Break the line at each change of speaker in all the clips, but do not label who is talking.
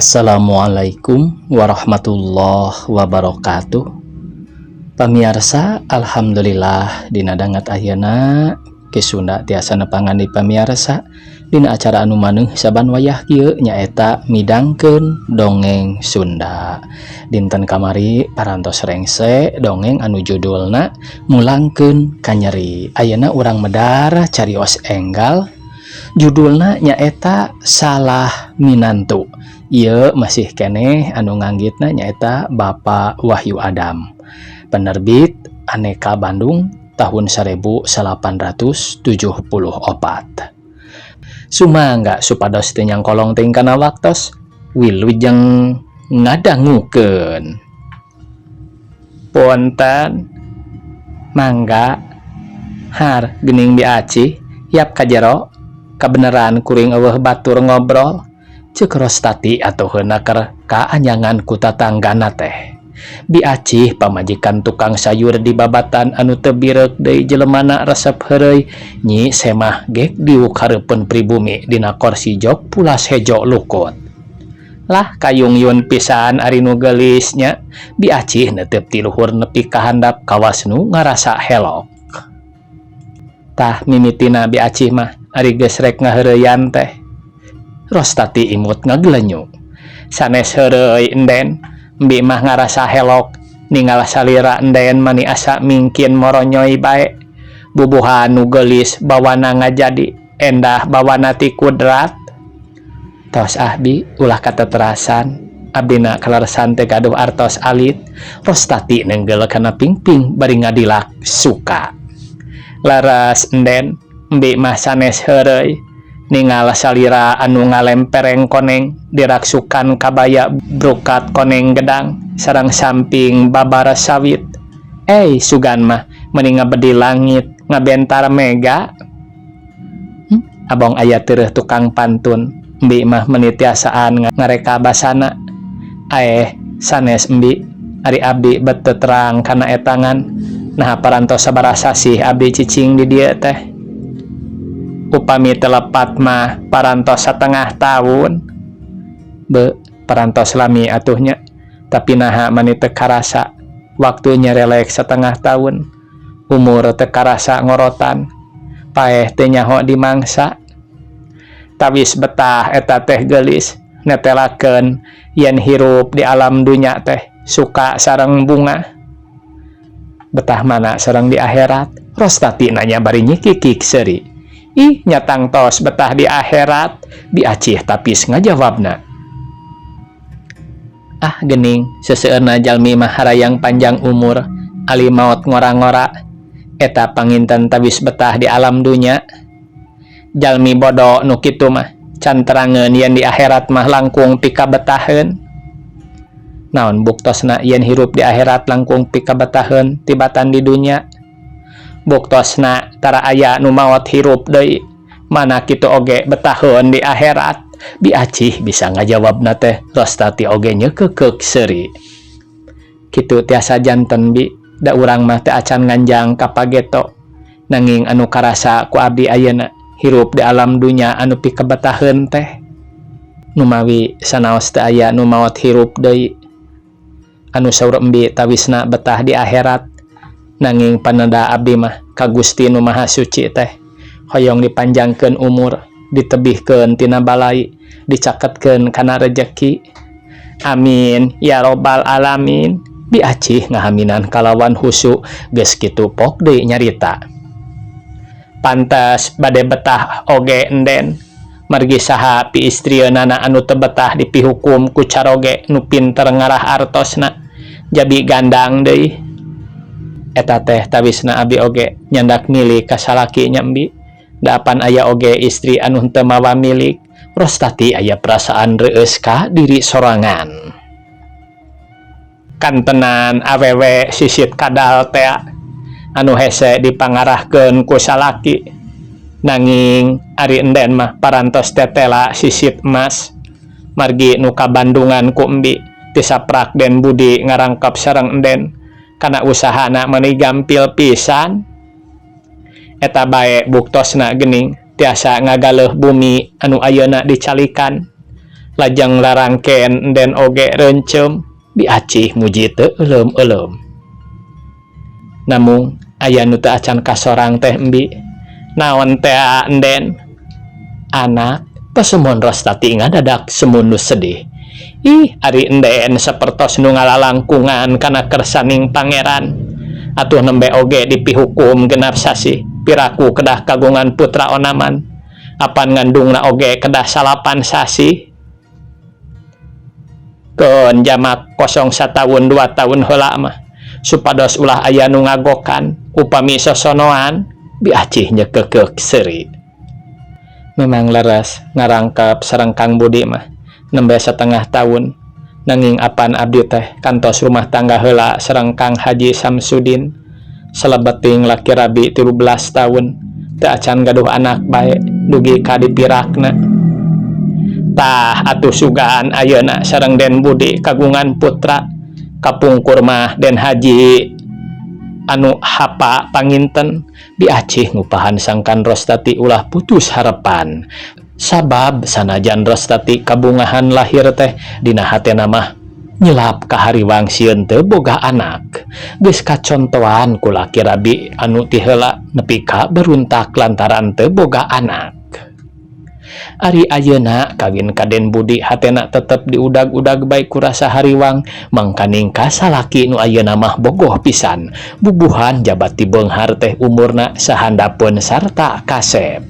Assalamualaikum warahmatullahi wabarakatuh. Pamiarsa, alhamdulillah dina danget ayeuna Ki Sunda tiasa nepangan di pamiarsa dina acara anu maneuh saban wayah kieu, nyaeta midangkeun dongeng Sunda. Dinten kamari parantos rengse dongeng anu judulna Mulangkeun Kanyeri. Ayeuna urang medar carios enggal, judulna nyaeta Salah Minantu. Ieu masih keneh anu nganggitna nyaeta Bapak Wahyu Adam, penerbit Aneka Bandung tahun 1874. Sumangga supados teu nyangkolong teuing kana waktos, wilujeng ngadangukeun. Punten, mangga. Har, geuning Bi Acih, yap ka jero, kabeneran kuring euweuh batur ngobrol, ceuk Rostati atuh keur kaanyangan ku tatanggana teh. Bi Acih pamajikan tukang sayur di babatan anu teu bireuk deui jelemana, resep heureuy. Nyi Semah gek diuk hareupeun pribumi dina korsi jok pulas hejo lukut. Lah, kayungyun pisan ari nu geulis nya. Bi Acih neuteup ti luhur nepi ka handap kawas nu ngarasa helok. Tah, mimitina Bi Acih mah ari geus rek ngaheureuyan teh. Rostati imut ngagelenyu. Sanes heureuy, Enden, embi mah ngarasa helok ningal salira Enden mani asa mingkin moronyoy bae. Bubuhan nu geulis bawana ngajadi, endah bawana ti kudrat. Tos ah, Bi, ulah kateterasan. Abdina kaleresan teu gaduh artos alit. Rostati nenggel kana pingping bari ngadilak suka. Leres, Enden, embi mah sanes heureuy. Ningal salira anu ngalempereng koneng diraksukan kabaya brokat koneng gedang sareng samping babara sawit. Eh, sugan mah meni ngabedi langit ngabentar mega. Abong aya tereuh tukang pantun, embi mah meni tiasaan ngareka basana. Aeh, sanes, embi, ari abdi bet teu terang kana etangan. Nah, parantos sabaraha sasih abdi cicing di dieu teh? Upami teu lepat mah parantos satengah tahun. Be, parantos lami atuh nya, tapi naha mani teu karasa waktu nyerelek setengah tahun? Umur teu karasa ngorotan, paeh teu nyaho di mangsa. Tawis betah eta teh geulis netelakeun yen hirup di alam dunya teh suka sareng bungah, betah mana sareng di akhirat? Rostati nanya bari nyikikik seuri. Ih, nya tangtos betah di akhirat. Bi Acih tapis ngajawabna. Ah, gening seseueurna jalmi mah harayang panjang umur, ali maot ngora-ngora. Eta panginten tawis betah di alam dunya. Jalmi bodo nu kitu mah, can terangeun yen di akhirat mah langkung pikabetaheun. Naon buktosna yen hirup di akhirat langkung pikabetaheun tibatan di dunya? Buktosna tara aya nu maot hirup deui, mana kitu oge betaheun di akhirat. Bi Acih bisa ngajawabna teh, Rostati oge nyekekeuk seuri. Kitu tiasa janten, Bi, da urang mah teu acan nganjang ka pageto. Nanging anu karasa ku abdi ayeuna, hirup di alam dunya anu pikabetaheun teh. Numawi sanaos teu aya nu maot hirup deui, anu saur embi tawisna betah di akhirat, nanging paneda abdi mah ka Gusti Nu Maha Suci teh hoyong dipanjangkeun umur, ditebihkeun tina balai, dicaketkeun kana rejeki. Amin ya robbal alamin. Bi Acih ngahaminan kalawan husu. Geus kitu pok deui nyarita. Pantes bade betah oge, Enden, margi saha piistrieunana anu teu betah dipihukum ku caroge nu pinter ngarah artosna, jabi gandang deui? Eta teh tawisna abi oge nyandak milik ka salaki nya, Embi. Da apan aya oge istri anu henteu mawa milik? Rostati aya perasaan reueus ka diri sorangan. Kantenan awewe sisit kadal tea anu hese dipangarahkeun ku salaki. Nanging ari Enden mah parantos tetela sisit emas, margi nu kabandungan ku embi ti saprak Den Budi ngarangkep sareng Enden kana usahana meni gampil pisan. Eta bae buktosna geuning tiasa ngagaleuh bumi anu ayeuna dicalikan. Lajeng larangken enden oge rencem Bi Acih muji teu euleum-euleum. Namung aya nu teu acan kasorang teh embi. Naon tea enden? Anak pasemon Rostati ngadadak semunus sedih. Ih ari enden sapertos nu ngalalangkungan kana kersaning pangeran. Atuh nembe oge dipihukum genap sasih piraku kedah kagungan putra onaman. Apan ngandungna oge kedah salapan sasih. Keun jamak kosong sataun dua taun heula mah supados ulah aya nu ngagokan upami sosonoan Bi Acih nyekekeuk seuri. Memang leres ngarangkep sareng Kang Budi mah nembe satengah taun nanging apan abdi teh kantos rumah tangga heula sareng Kang Haji Samsudin salebeting laki rabi 13 taun teu acan gaduh anak bae dugi ka dipirakna. Tah atuh sugan ayeuna sareng Den Budi kagungan putra kapungkur mah Den Haji anu hapa panginten Bi Acih ngupahan sangkan Rostati ulah putus harepan. Sabab sanajan Rostati kabungahan lahir teh dina hatena mah nyelap kahariwang sieun teu boga anak. Geus kacontoan ku laki rabi anu ti heula nepi ka beruntak lantaran teu boga anak. Ari ayeuna kawin ka Den Budi hatena tetep diudag-udag bae ku rasa hariwang mangkaning ka salaki nu ayeuna mah bogoh pisan bubuhan jabat ti beunghar teh umurna sahandapeun sarta kasep.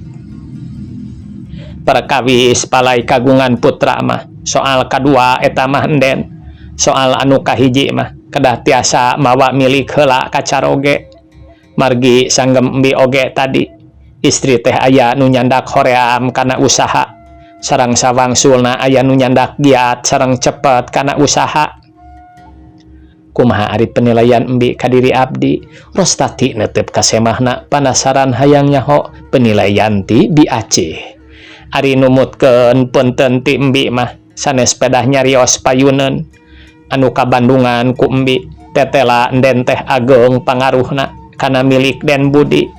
Perkawis palai kagungan putra mah soal kadua eta mah enden soal anu kahiji mah kedah tiasa mawa milik heula ka caroge margi sanggem embi oge tadi istri teh aya nu nyandak hoream kana usaha sareng sawangsulna aya nu nyandak giat sareng cepet kana usaha. Kumaha ari penilaian embi ka diri abdi? Rostati netep ka semahna panasaran hayang nyaho penilaian ti Bi Acih. Ari numutkeun punten ti embi mah sanes pedah nyarios payuneun anu kabandungan ku embi tetela enden teh ageng pangaruhna kana milik Den Budi.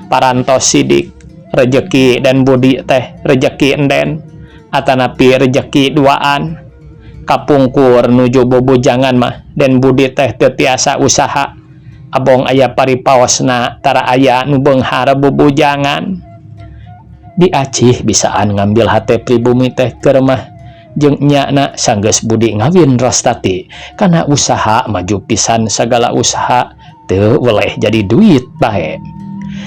Parantos sidik rejeki Den Budi teh rejeki enden atanapi rejeki duaan. Kapungkur nuju bubujangan mah Den Budi teh teu tiasa usaha abong aya paripaosna tara aya nu beunghar bubujangan. Bi Acih bisaan ngambil hate pribumi teh keur mah jeung nyana sanggeus Budi ngawin Rostati kana usaha maju pisan sagala usaha teu weleh jadi duit bae.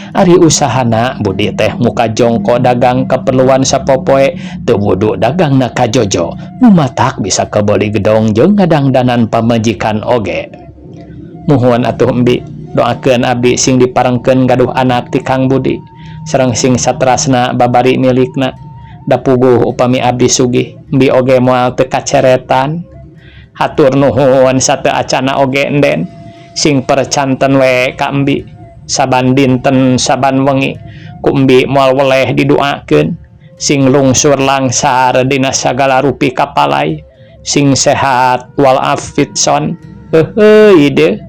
Ari usahana Budi teh muka jongko dagang keperluan sapopoe teu wudu dagangna ka Jojo nu matak bisa kebeli gedong jeung ngadangdanan pamajikan oge. Muhun atuh embi doakeun abdi sing diparengkeun gaduh anak ti Kang Budi sareng sing satrasna babari milikna da puguh upami abdi sugih embi oge moal teu kaceretan. Hatur nuhun sateu acana oge enden sing percanten we ka embi saban dinten saban wengi ku embi moal weleh diduakeun sing lungsur langsar dina sagala rupi kapalai sing sehat wal afit son heuheuy deuh.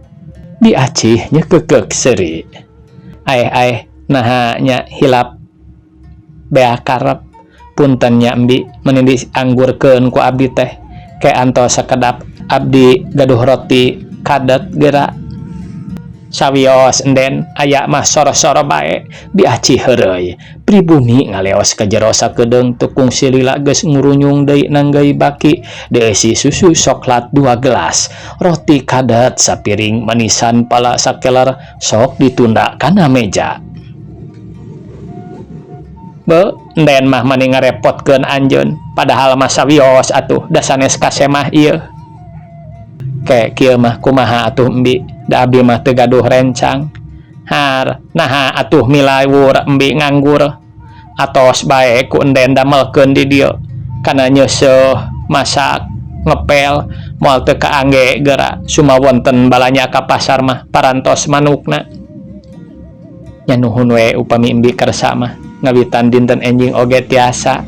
Bi Acih nyekekeuk seuri. Aeh aeh naha nya hilap bea karep punten nya embi meni dianggurkeun ku abdi teh ke antos sakedap abdi gaduh roti kadet geura. Sawios enden aya mah soro-soro bae Bi Acih heureuy. Pribumi ngaleos ka jero sakedeung teu kungsi lila geus ngurunyung deui nanggeuy baki dieusi susu soklat 2 gelas roti kadet sapiring manisan pala sakeler sok ditunda kana meja. Be enden mah mani ngarepotkeun anjeun padahal mah sawios atuh da sanes kasemah ieu. Ke kieu mah kumaha atuh embi da abdi mah teu gaduh rencang. Har naha atuh milawur embi nganggur atos bae ku enden damelkeun di dieu kana nyeuseuh masak ngepel moal teu kaangge geura sumawonten balanja ka pasar mah parantos manukna. Nya nuhun we upami embi kersa mah ngawitan dinten enjing oge tiasa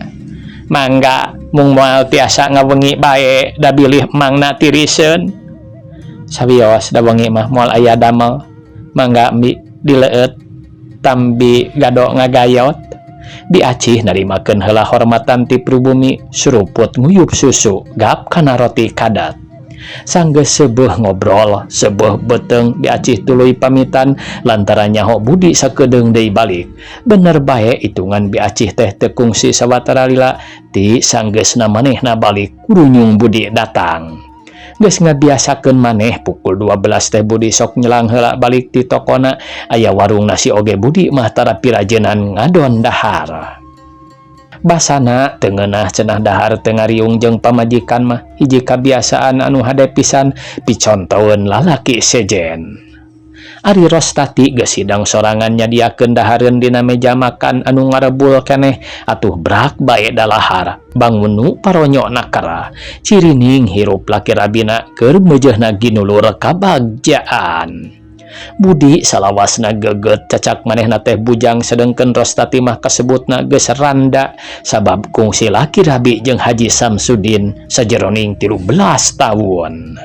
mangga mung moal tiasa ngawengi bae da bilih mangna tiriseun. Sawios da wengi mah moal aya damel mangga embi dileueut tambi gado ngagayot. Bi Acih narimakeun heula hormatan ti pribumi, suruput nguyup susu gap kana roti kadat. Sanggeus seubeuh ngobrol, seubeuh beuteung, Bi Acih tuluy pamitan lantaran nyaho Budi sakedeung deui balik. Bener bae itungan Bi Acih teh teu kungsi sawatara lila ti sanggeusna manehna balik kurunyung Budi datang. Geus ngabiasakeun maneh pukul 12 teh Budi sok nyelang heula balik ti tokona. Aya warung nasi oge Budi mah tara pirajenan ngadon dahar. Basana teu ngeunah cenah dahar teu ngariung jeung pamajikan mah hiji kabiasaan anu hade pisan picontoeun lalaki sejen. Ari Rostati geus hidang sorangan nyadiakeun dahareun dina meja makan anu ngarebul keneh, atuh brak bae dalahar bangun nu paronyo nakara cirining hirup laki rabina keur meujeuhna ginulur kabagjaan. Budi salawasna geget cacak manehna teh bujang, sedengkeun Rostati mah kasebutna geus randa sabab kungsi laki rabi jeung Haji Samsudin sajeroning 13 taun.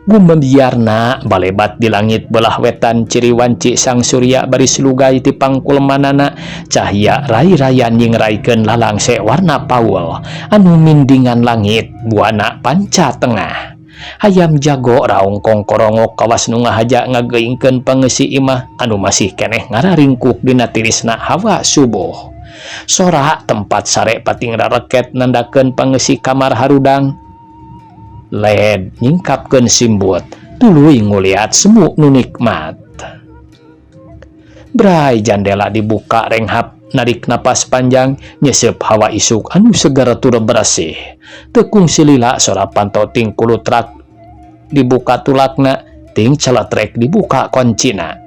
Gumebiarna balebat di langit belah wetan ciri wanci sang surya baris lugay ti pangkulmanana, cahya rai-rayan nyingraikeun lalangse warna paul anu mindingan langit buana panca tengah. Hayam jago raung kongkorongok kawas nu ngahaja ngageingkeun pangeusi imah anu masih keneh ngararingkuk dina tirisna hawa subuh. Sora tempat sare pating rareket nandakeun pangeusi kamar harudang. Led nyingkapkeun simbut tuluy nguliat semu nu nikmat. Bray jandela dibuka, renghap narik napas panjang nyesep hawa isuk anu segar tur bersih. Teu kungsi lila sora panto ting kulutrak dibuka tulakna, ting celetrek dibuka koncina.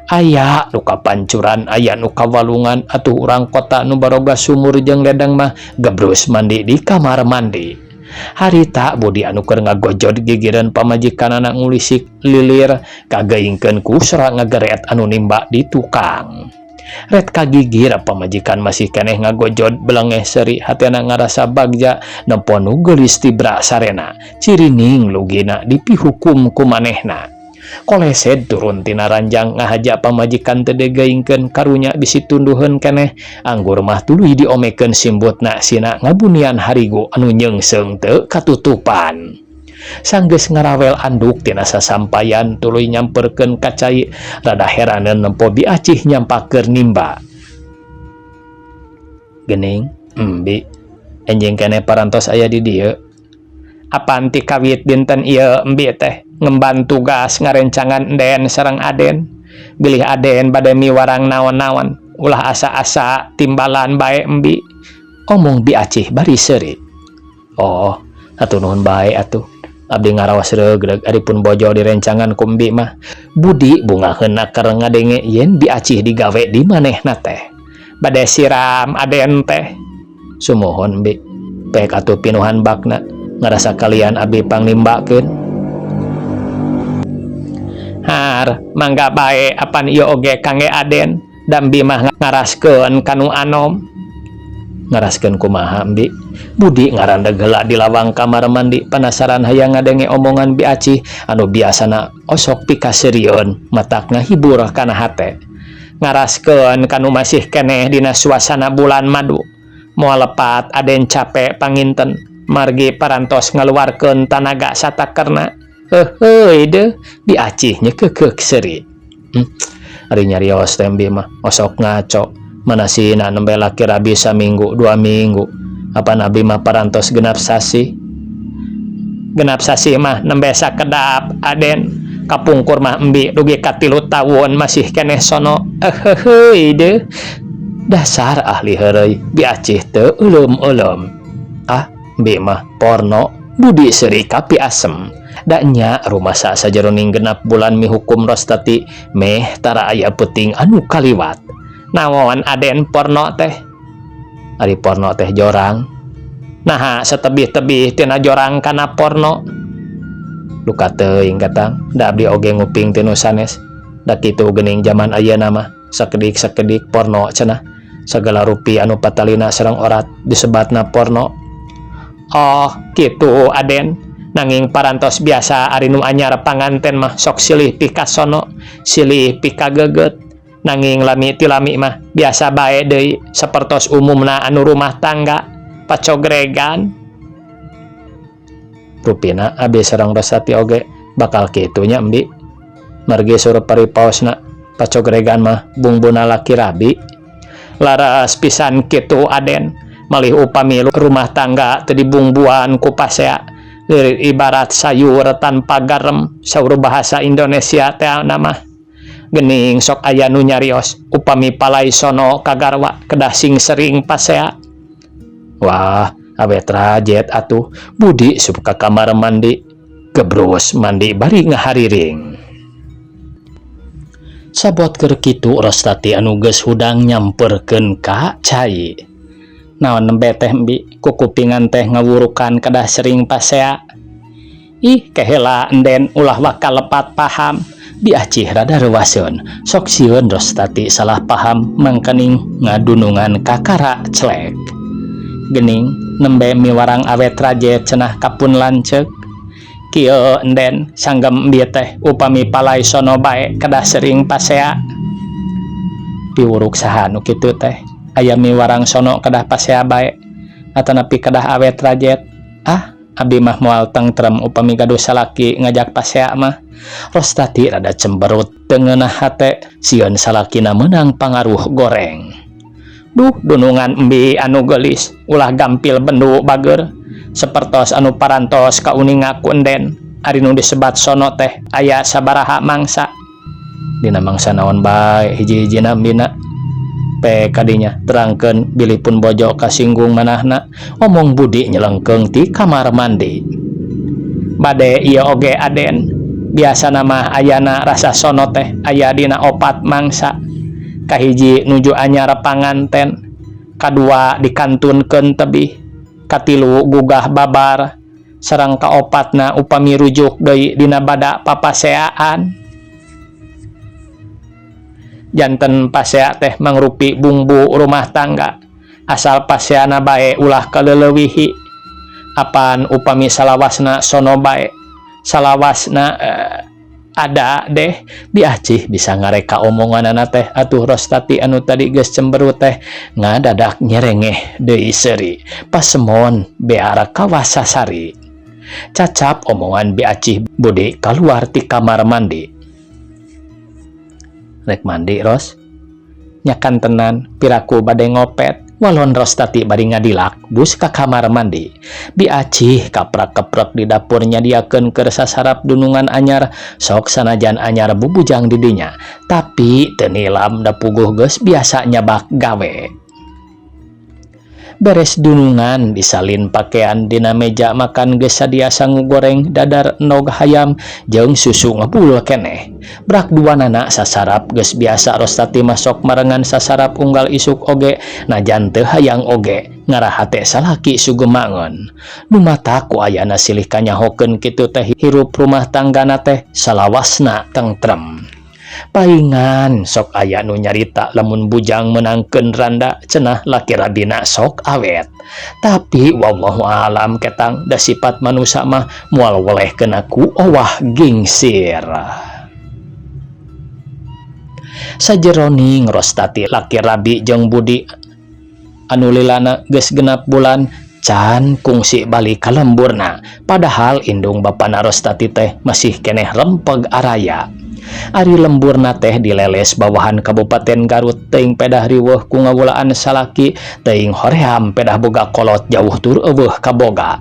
Aya nu kapancuran, aya nu kawalungan, atuh urang kota nu baroga sumur jeung ledeng mah gebrus mandi di kamar mandi. Harita Budi anu keur ngagojod gigireun pamajikanana ngulisik lilir kageingkeun ku sora ngageret anu nimba di tukang. Ret kagigir pamajikan masih keneh ngagojod belengeh seuri, hatena ngarasa bagja nempo nu geulis tibra sarena cirining lugina dipihukum ku manehna. Kolesed turun tina ranjang ngahaja pamajikan teu degeingkeun, karunya bisi tunduheun keneh. Anggur mah tuluy diomekeun simbutna sina ngabunian harigu anu nyeungseung teu katutupan. Sanggeus ngarawel anduk tina sasampayan tuluy nyamperkeun ka cai, rada heraneun nempo Bi Acih nyampakeun nimba. Gening, embi, enjing keneh parantos aya di dieu. Apan ti kawit dinten ieu embi teh ngemban tugas ngarencangan enden sareng Aden. Bilih Aden bade miwarang naon-naon, ulah asa-asa timbalan bae embi. Omong Bi Acih bari seuri. Oh, atuh nuhun bae atuh. Abdi ngaraos regreg ari pun bojo direncangan ku embi mah. Budi bungaheun keur ngadenge yen Bi Acih digawe di manehna teh. Bade siram Aden teh. Sumuhun, Bi. Pek atuh pinuhan bakna. Ngarasa kalian abdi pangnimbakeun. Har, mangga bae, apan ieu oge kangge Aden. Da embi mah ngaraskeun ka nu anom. Ngaraskeun kumaha, Embi? Budi ngarandeg heula di lawang kamar mandi, panasaran hayang ngadenge omongan Bi Acih anu biasana osok pikaseurieun matak ngahibur kana hate. Ngaraskeun kanu masih keneh dina suasana bulan madu. Moal lepat Aden cape panginten margi parantos ngaluarkeun tanaga satakerna. Heuheuy deuh, Bi Acih nyekekeuk seuri. Ari nyarios teh embi mah osok ngaco. Mana sina nembe laki rabi saminggu 2 minggu. Apan abi mah parantos genap sasih. Genap sasih mah nembe sakedap, Aden. Kapungkur mah embi dugi ka 3 taun masih keneh sono. Eheuheuy deuh. Dasar ahli heureuy, Bi Acih teu euleum-euleum. Ah, embi mah porno. Budi seuri kapi asem. Da nya rumasa sajeroning 6 bulan mihukum Rostati meh tara aya peuting anu kaliwat. Naon Aden porno teh? Ari porno teh jorang. Naha satebih-tebih tina jorang kana porno? Duka teuing katang, da abdi oge nguping ti nu sanes. Da kitu geuning jaman ayeuna mah, sakedik-sakedik porno cenah. Sagala rupi anu patalina sareng orat disebatna porno. Oh, kitu, Aden. Nanging parantos biasa ari nu anyar panganten mah sok silih pikasono, silih pikageget. Nanging lami ti lami mah biasa bae deui sapertos umumna anu rumah tangga pacogregan. Rupina abi sareng Rostati oge bakal kitu nya embi. Margi saur paripaosna pacogregan mah bungbuna laki rabi. Laras pisan kitu Aden, malih upami rumah tangga teu dibungbuan ku pasea lirir ibarat sayur tanpa garem saur bahasa Indonesia teh mah. Gening sok aya nu nyarios upami palai sono kagarwa kedah sing sering pasea. Wah, awet rajet atuh. Budi sup ka kamar mandi, gebrus mandi bari ngahariring. Sabot keur kitu Rostati anu geus hudang nyamperkeun ka cai. Naon nembe teh embi kukupingan teh ngawurukan kedah sering pasea. Ih, kehela enden ulah waka lepat paham. Bi Acih rada reuwaseun, sok sieun Rostati salah paham mangkening ngadunungan kakara celek. Gening nembe miwarang awet rajet cenah kapun lanceuk. Kieu enden sanggem embi teh upami palai sono bae kedah sering pasea. Piwuruk saha nu kitu teh? Aya miwarang sono kedah pasea bae atanapi kedah awet rajet? Ah, abdi mah moal tengtrem upami gaduh salaki ngajak pasea mah. Rostati rada cemberut teu ngeunah hate sieun salakina meunang pangaruh goreng. Duh, dunungan embi anu geulis ulah gampil bendu bageur. Sapertos anu parantos kauninga ku enden, ari nu disebat sono teh aya sabaraha mangsa. Dina mangsa naon bae hiji-hijina embina. Pe kadinya terangkeun bilih pun bojo kasinggung manahna, omong Budi nyelengkeung ti kamar mandi. Bade ieu oge Aden, biasana mah ayana rasa sono teh aya dina opat mangsa. Kahiji nuju anyar panganten, kadua dikantunkeun tebih, katilu gugah babar, sareng kaopatna upami rujuk deui dina bada papaseaan. Janten pasea teh mangrupi bumbu rumah tangga, asal paseana bae ulah kaleulewihi. Apan upami salawasna sono bae, salawasna ada deh. Bi Acih bisa ngareka omonganana teh atuh Rostati anu tadi geus cemberut teh ngadadak nyerengeh deui seuri pasemon beara kawasasari. Cacap omongan Bi Acih, Budi kaluar ti kamar mandi. Rek mandi, Ros? Nya kantenan, piraku bade ngopet. Walon Rostati bari ngadilak bus ka kamar mandi. Bi Acih kaprak-keprek di dapur nyadiakeun keur sasarap dunungan anyar. Sok sanajan anyar bubujang di dinya, tapi teu nilam da puguh geus biasa nyabak gawe. Beres dunungan disalin pakaian dina meja makan geus sadia sangu goreng, dadar endog hayam jeung susu ngebul keneh. Brak duanana sasarap. Geus biasa Rostati mah sok marengan sasarap unggal isuk oge najan teu hayang oge ngarah hate salaki sugemangeun. Nu matak ku ayana silih kanyahokeun kitu teh hirup rumah tanggana teh salawasna tengtrem. Paingan sok aya nu nyarita lamun bujang menangkeun randa cenah laki rabina sok awet. Tapi wallahu alam ketang, da sifat manusia mah moal weleh kena ku owah gingsir. Sajeroning Rostati laki rabi jeung Budi anu lilana geus genap bulan can kungsi balik ka lemburna, padahal indung bapana Rostati teh masih keneh rempeg araya. Ari lemburna teh dileles bawahan Kabupaten Garut. Teuing pedah riweuh ku ngawulaan salaki, teuing hoream pedah boga kolot jauh tur euweuh kaboga.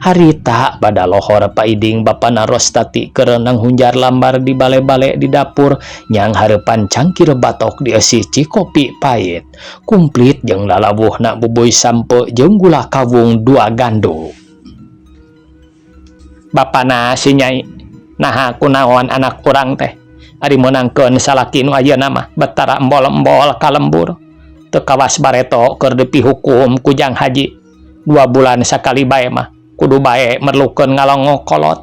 Harita bada lohor Paiding bapana Rostati keur hunjar lambar di bale-bale di dapur nyang hareupan cangkir batok dieusi cikopi pahit kumplit jeung lalawuhna bubuy sampe jeung gula kawung 2 gandu. Bapana si Nyai, naha kunaon anak urang teh ari meunangkeun salaki nu ayeuna mah betara embol-embol ka lembur teu kawas bareto keur dipihukum ku Jang Haji 2 bulan sakali bae mah kudu bae merlukeun ngalongok kolot,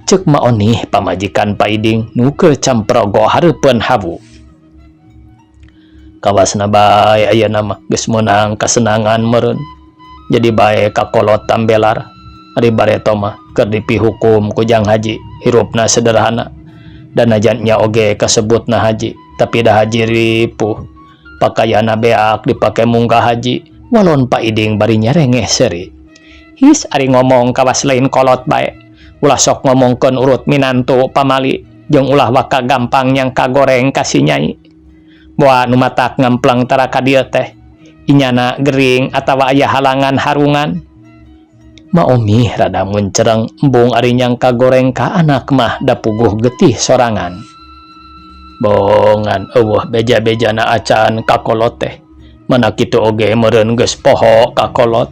ceuk Maonih pamajikan Paiding nu keur camprogo hareupeun hawu. Kawasna bae ayeuna mah geus meunang kasenangan meureun jadi bae ka kolot tambelar. Ari bareto mah keur dipihukum ku Jang Haji hirupna sederhana dan najan nya oge kasebutna haji. Tapi da haji ripuh. Pakaianna beak dipake munggah haji, walon Pak Iding bari nyerengeh seuri. His ari ngomong kawas lain kolot bae. Ulah sok ngomongkeun urut minantu pamali jeung ulah waka gampang nyangka goreng ka si Nyai. Boa nu matak ngampleng tara ka dieu teh. Inyana gering atawa aya halangan harungan. Maomi rada muncereng embung ari nyangka goreng ka anak mah da puguh getih sorangan. Bongan eueuh beja-bejana acan ka kolot teh. Mana kitu oge meureun geus poho ka kolot.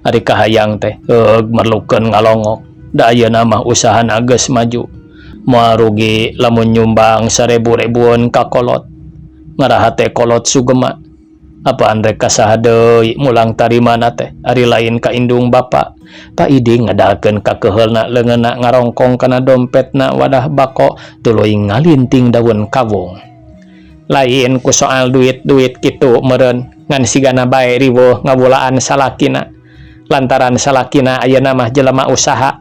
Ari kahayang teh heug merlukeun ngalongok. Da ayeuna mah usahana geus maju. Moal rugi lamun nyumbang sarebu-rebueun ka kolot. Ngarahate kolot sugema. Apaan rek ka saha deui mulang tarimana teh ari lain ka indung bapa. Pak Iding ngadalkeun kakeheulna leungeunna ngarongkong kana dompetna wadah bako tuluy ngalinting daun kawung. Lain ku soal duit-duit kitu meureun ngan sigana bae riweuh ngawulaan salakina. Lantaran salakina ayeuna mah jelema usaha,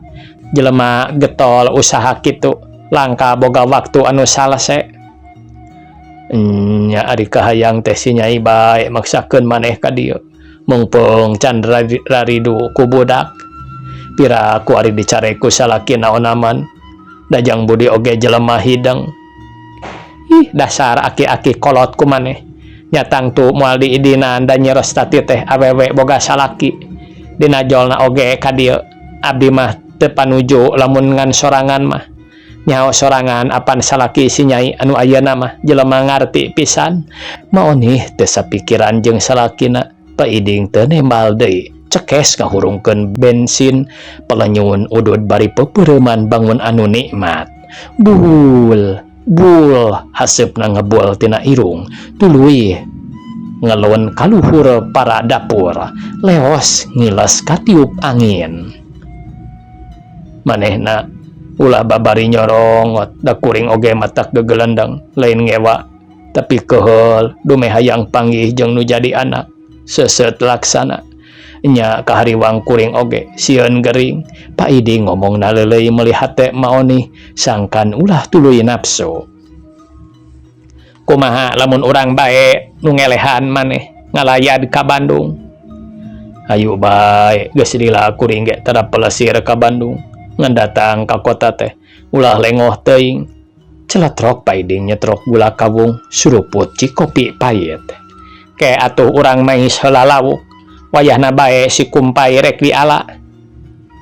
jelema getol usaha kitu, langka boga waktu anu salese. Nya ari kahayang teh si Nyai bae maksakeun maneh ka dieu. Mungpeung can raridu ku budak. Pira ku ari dicare ku salakina onaman. Da Jang Budi oge jelema hideng. Ih dasar aki-aki kolot ku maneh. Nya tangtu moal diidinan da Nyi Rostati teh awewe boga salaki. Dinajolna oge ka dieu. Abdi mah teu panuju lamun ngan sorangan mah. Nyaho sorangan apan salaki si Nyai anu ayeuna mah jelema ngarti pisan. Maonih teu sapikiran jeung salakina. Pak Iding teu nembal deui. Cekes ngahurungkeun bensin pelenyun udud bari peupeureuman bangun anu nikmat. Bul bul haseupna ngebul tina irung tuluy ngelun kaluhur para dapur leos ngiles katiup angin. Manehna ulah babari nyorongot da kuring oge matak gegelendeng lain ngewa tapi keheul dumeh hayang panggih jeung nu jadi anak seuseut laksana. Nya kahariwang kuring oge sieun gering. Pak Iding ngomong naleuleuy meuli hate Maoni sangkan ulah tuluy nafsu. Kumaha lamun urang bae nu ngelehan maneh ngalayad ka Bandung. Hayu bae geus lila kuring ge tara pelesir ka Bandung. Ngan datang ka kota teh ulah lengoh teuing. Celetrok Pak Iding nyetrok gula kawung suruput cikopi pahit. Ke atuh urang mais heula lawuk. Wayahna bae si kumpai rek diala.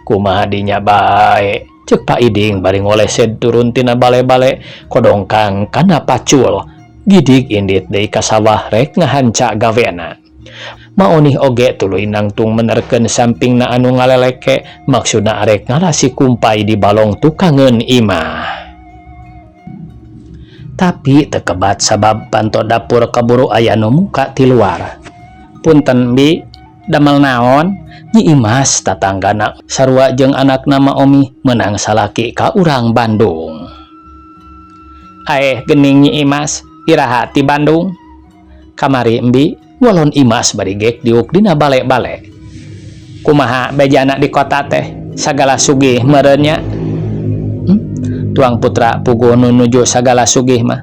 Kumaha dinya bae ceuk Pak Iding bari ngolesed turun tina bale-bale kodongkang kana pacul. Gidig indit deui ka sawah rek ngahanca gawena. Maonih oge tuluy nangtung menerkeun sampingna anu ngaleleke maksudna arek ngala si kumpai di balong tukangeun imah. Tapi teu kebat sabab panto dapur kaburu aya nu muka ti luar. Punten bi, damel naon? Nyi Imas tatanggana sarua jeung anakna Maomi meunang salaki ka urang Bandung. Aeh geuning Nyi Imas, iraha ti Bandung? Kamari embi, walon Imas bari gek diuk dina bale-bale. Kumaha bejana di kota teh, sagala sugih meureun nya? Tuang putra puguh nu nuju sagala sugih mah.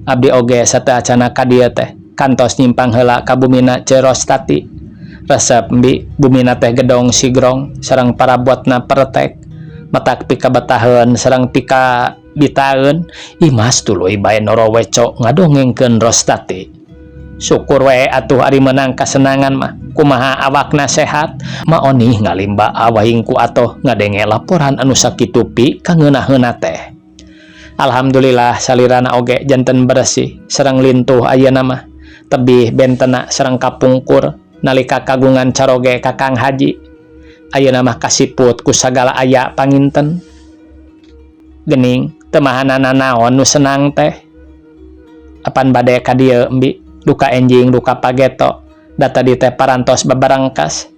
Abdi oge sateuacana ka dieu teh, kantos nyimpang heula ka bumina Ceu Rostati. Resep embi, bumina teh gedong sigrong sareng parabotna peretek. Matak pikabetaheun sareng pikabitaeun, Imas tuluy bae noroweco ngadongengkeun Rostati. Syukur we atuh ari meunang kasenangan mah. Kumaha awakna sehat? Maonih ngalimba awahing ku atoh ngadenge laporan anu sakitu pikangeunah-heuna teh. Alhamdulillah salirana oge janten beresih sareng lintuh ayeuna mah. Tebih bentena sareng kapungkur nalika kagungan caroge ka Kang Haji. Ayeuna mah kasiput ku sagala aya panginten. Gening teu mahanana naon nu senang teh. Apan bade ka dieu embi? Duka enjing duka pageto da tadi teh parantos babarengkas.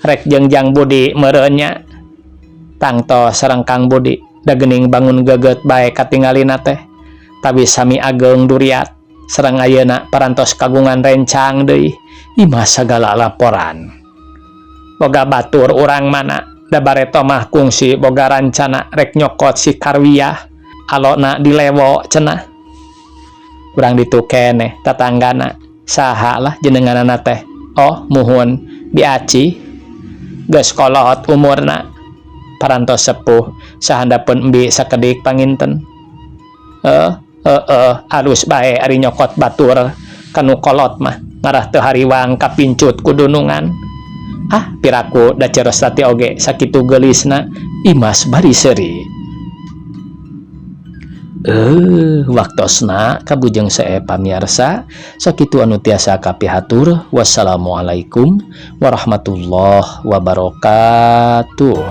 Rek jeung Jang Budi meureun nya. Tangtos sareng Kang Budi da geuning bangun geget bae katingalina teh. Tawi sami ageng duriat sareng ayeuna parantos kagungan rencang deui. Imah sagala laporan. Boga batur urang mana da bareto mah kungsi boga rancana rek nyokot si Karwiyah alona dilewo cenah. Urang ditu keneh tatanggana. Saha lah jenenganana teh? Oh, muhun Bi Aci. Geus kolot umurna. Parantos sepuh sahandapeun embi sakedik panginten. Eh, heeh, alus bae ari nyokot batur kanu kolot mah ngarah teu hariwang kapincut ku dunungan. Ah, piraku da Ceu Rostati oge sakitu geulisna, Imas bari seuri. Eh, waktosna kabujeng seep, pamiarsa. Sakitu anu tiasa kapihatur. Wassalamualaikum warahmatullahi wabarakatuh.